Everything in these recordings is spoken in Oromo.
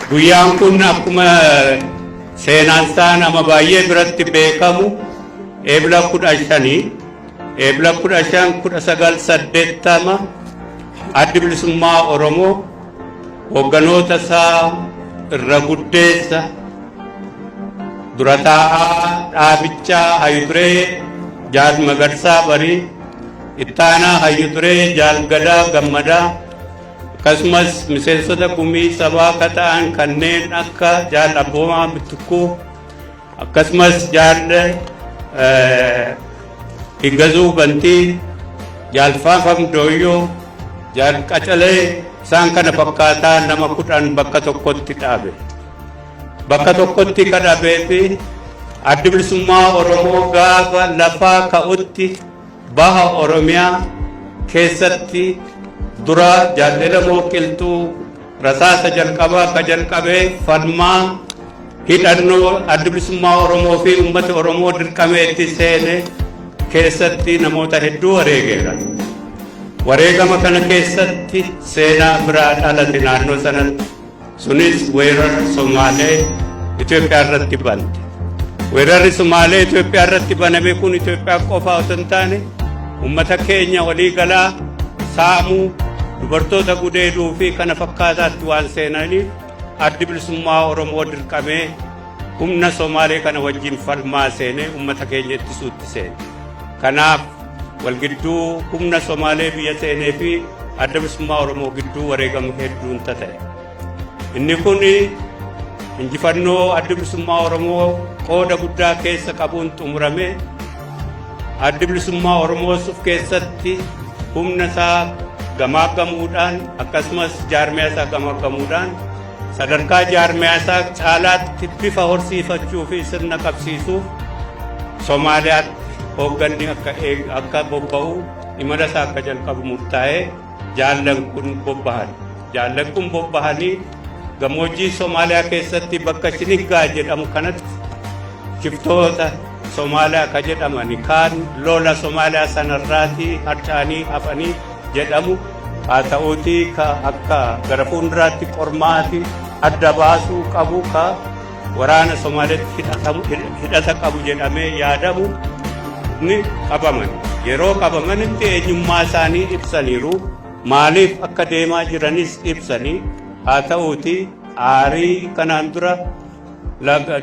Guyyaan kun akkuma seenaan isaa nama baay'ee biratti beekamu Eebla 15, Eebla 15, 1980, Addi Bilisummaa Oromoo hoogganoota isaa irra guddeessa, dura taa'aa dhaabichaa Hayyuduree Jaal Magarsaa Barii, ittaanaa Hayyuduree Jaal Gadaa Gammadaa, akkasumas miseensota gumii sabaa akka ta'an kanneen akka Jaal Abboomaa Bittukkuu, akkasumas Jaal Higgazuu Bantii, Jaal Faafam Dooyyoo, Jaal Qacalee, isaan kana fakkaataa nama 10 bakka tokkotti dhaabe. Bakka tokkotti ka dhaabee fi Addi Bilisummaa Oromoo gaafa lafaa ka'utti baha Oromiyaa keessatti dura Jaal Elemoo Qilxuu rasaasa jalqabaa ka jalqabee falmaa hidhannoo Addi Bilisummaa Oromoo fi uummata Oromoo dirqamee itti seene keessatti namoota hedduu wareegeera. Wareegama kana keessatti seenaa biraa dhalate naannoo sanatti. Sunis weerara Somaalee Itoophiyaa irratti bante. Weerarri Somaalee Itoophiyaa irratti baname kun Itoophiyaa qofa otoo hin taane uummata keenya walii galaa saamuu, dubartoota gudeeduu fi kana fakkaataatti waan seenaniif Addi Bilisummaa Oromoo dirqamee humna Somaalee kana wajjin falmaa seenee uummata keenya ittisuutti seene. Kanaaf walgidduu humna Somaalee biyya seenee fi Adda Bilisummaa Oromoo gidduu wareegama hedduun ta'e. Inni kun injifannoo Addi Bilisummaa Oromoo qooda guddaa keessa qabuun xumurame. Addi Bilisummaa Oromoos of keessatti humna isaa gamaaggamuudhaan, akkasumas jaarmiyaa isaa gamaaggamuudhaan, sadarkaa jaarmiyaa isaa caalaatti bifa horsiifachuu fi sirna qabsiisuuf Somaaliyaatti hoogganni akka bobba'u, imala isaa akka jalqabu murtaa'ee jaallan kun bobbahan. Jaallan kun bobbahanii gammoojjii Somaaliyaa keessatti bakka Shiniggaa jedhamu kanatti shiftoota Somaaliyaa ka jedhamani kaan lola Somaaliyaa sanarraatii harcaanii hafanii jedhamu, haa ta'uutii ka akka gara fuulduraatti qormaati adda baasuu qabu, ka waraana Somaaliyaatti hidhata qabu jedhamee yaadamu ni qabaman. Yeroo qabamanitti eenyummaa isaanii ibsaniiru. Maaliif akka deemaa jiranis ibsanii, haa ta'uutii aarii kanaan dura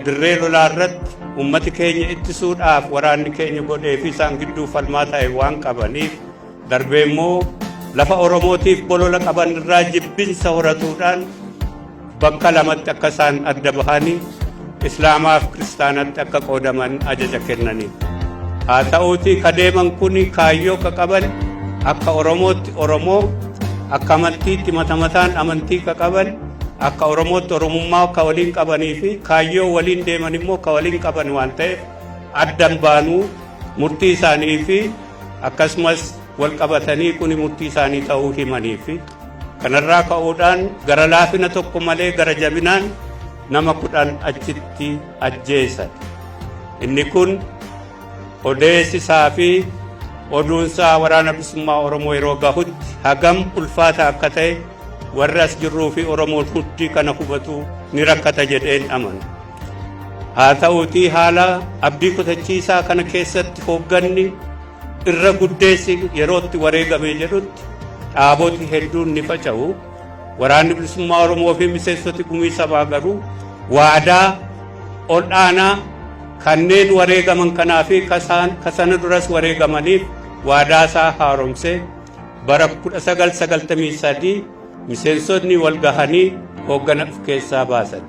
dirree lolaa irratti uummati keenya ittisuudhaaf waraanni keenya godhee fi isaan gidduu falmaa ta'e waan qabaniif, darbee immoo lafa Oromootiif bolola qaban irraa jibbinsa horatuudhaan bakka lamatti akka isaan adda bahanii Islaamaaf Kiristaanatti akka qoodaman ajaja kennanii. Haa ta'uutii ka deeman kun kaayyoo ka qaban akka Oromootti Oromoo, akka amantiitti mata mataan amantii ka qaban, akka Oromootti Oromummaa ka waliin qabanii fi kaayyoo waliin deeman immoo ka waliin qaban waan ta'eef, addan baanuu murtii isaanii fi akkasumas wal qabatanii kuni murtii isaanii ta'uu himanii fi kanarraa ka'uudhaan gara laafina tokko malee gara jabinaan nama 10 achitti ajjeesan. Inni kun odeessisaa fi oduunsaa Waraana Bilisummaa Oromoo yeroo gahutti hagam ulfaata akka ta'e warri as jirruu fi Oromoon hundi kana hubatu ni rakkata jedheen amana. Haa ta'uutii haala abdii kutachiisaa kana keessatti hoogganni irra guddeessi yerootti wareegamee jedhutti dhaaboti hedduun ni faca'u. Waraanni Bilisummaa Oromoo fi miseensoti gumii sabaa garuu waadaa ol'aanaa kanneen wareegaman kanaa fi kasana duras wareegamaniif waadaa isaa haaromsee bara 1993 miseensotni wal gahanii hooggana of keessaa baasan.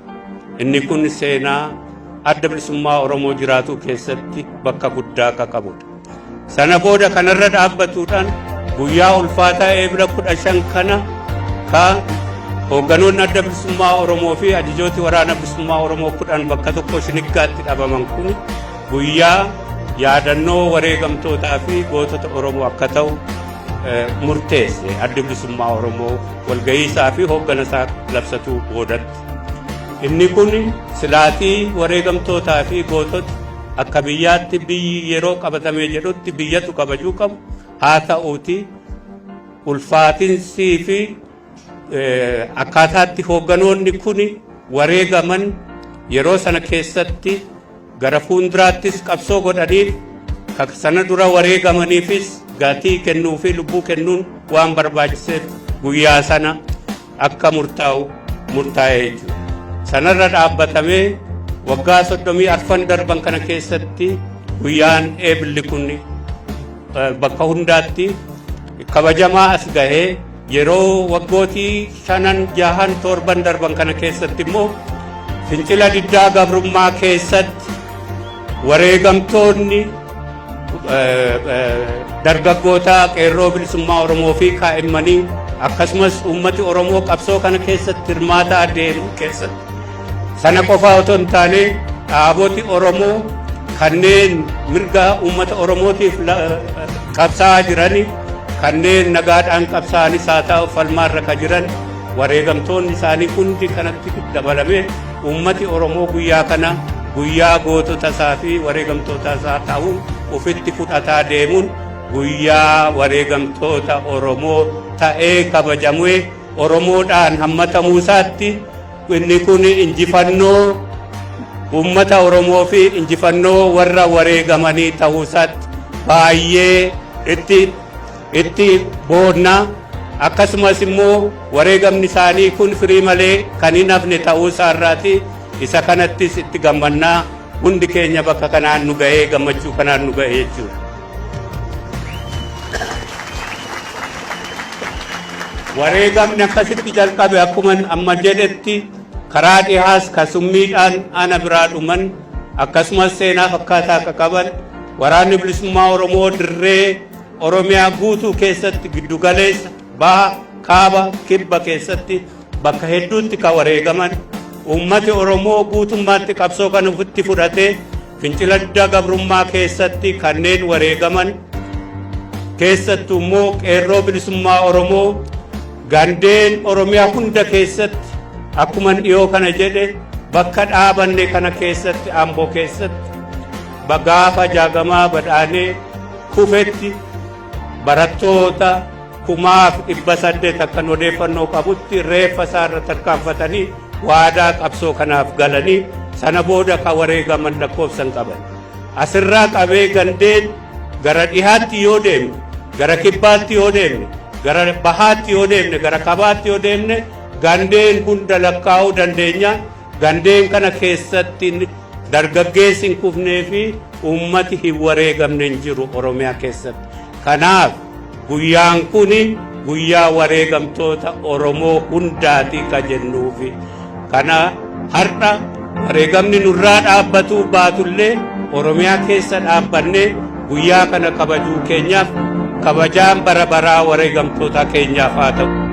Inni kun seenaa Adda Bilisummaa Oromoo jiraatuu keessatti bakka guddaa akka qabudha. Sana booda kanarra dhaabbatuudhaan guyyaa ulfaataa Eebila 15 kana ka hoogganoonni Adda Bilisummaa Oromoo fi ajajooti Waraana Bilisummaa Oromoo 10 bakka tokko Shiniggaatti dhabaman kun guyyaa yaadannoo wareegamtootaa fi gootota Oromoo akka ta'u murteesse Addi Bilisummaa Oromoo walgahii isaa fi hooggana isaa labsatuu boodatti. Inni kun silaatii wareegamtootaa fi gootota akka biyyaatti biyyi yeroo qabatamee jedhutti biyyatu kabajuu qabu, haa ta'uuti ulfaatinsii fi akkaataatti hoogganoonni kun wareegaman yeroo sana keessatti gara fuulduraattis qabsoo godhaniif, sana dura wareegamaniifis gatii kennuu fi lubbuu kennuun waan barbaachiseef guyyaa sana akka murtaa'u murtaa'ee jechuudha. Sanarra dhaabbatamee waggaa 34 darban kana keessatti guyyaan Eebilli kun bakka hundaatti kabajamaa as gahee, yeroo waggootii 5, 6, 7 darban kana keessatti immoo fincila diddaa gabrummaa keessatti wareegamtoonni dargaggoota, qeerroo bilisummaa Oromoo fi kaa'immanii, akkasumas uummati Oromoo qabsoo kana keessatti hirmaataa adeemu keessatti, sana qofaa otoo hin taane dhaaboti Oromoo kanneen mirga uummata Oromootiif qabsaa'aa jirani, kanneen nagaadhaan qabsaa'anis haa ta'u falmaarra ka jiran, wareegamtoonni isaanii hundi kanatti dabalamee uummati Oromoo guyyaa kana guyyaa gootota isaa fi wareegamtoota isaa ta'uun ofitti fudhataa deemuun guyyaa wareegamtoota Oromoo ta'ee kabajamee Oromoodhaan hammatamuu isaatti, inni kun injifannoo uummata Oromoo fi injifannoo warra wareegamanii ta'uu isaatti baay'ee itti boonna. Akkasumas immoo wareegamni isaanii kun firii malee kan hin hafne ta'uu isaarraati isa kanattis itti gammannaa. Hundi keenya bakka kanaan nu ga'ee, gammachuu kanaan nu ga'ee jechuudha. Wareegamni akkasitti jalqabe akkuma amma jedhetti karaa dhihaas kasummiidhaan ana biraa dhuman, akkasumas seenaa fakkaataa akka qaban, waraanni bilisummaa Oromoo dirree Oromiyaa guutuu keessatti, giddugaleessa, baha, kaaba, kibba keessatti bakka hedduutti kan wareegaman, uummati Oromoo guutummaatti qabsoo kan ofitti fudhatee fincila diddaa gabrummaa keessatti kanneen wareegaman, keessattuu immoo qeerroo bilisummaa Oromoo gandeen Oromiyaa hunda keessatti, akkuma dhiyoo kana jedhe, bakka dhaabanne kana keessatti, Amboo keessatti gaafa Jaagamaa Badhaanee kufetti barattoota 1800 akkan odeeffannoo qabutti reeffa isaarra tarkaanfatanii waadaa qabsoo kanaaf galanii sana booda ka wareegaman lakkoofsan qaban. Asirraa qabee gandeen gara dhihaatti yoo deemne, gara kibbaatti yoo deemne, gara bahaatti yoo deemne, gara kabaatti yoo deemne, gandeen hunda lakkaa'uu dandeenya. Gandeen kana keessatti dargaggeessi hin kufnee fi uummati hin wareegamne hin jiru Oromiyaa keessatti. Kanaaf guyyaan kun guyyaa wareegamtoota Oromoo hundaati ka jennuufi. Kana har'a wareegamni nurraa dhaabbatuu baatullee Oromiyaa keessa dhaabbannee guyyaa kana kabajuu keenyaaf kabajaan bara baraa wareegamtoota keenyaaf haa ta'u.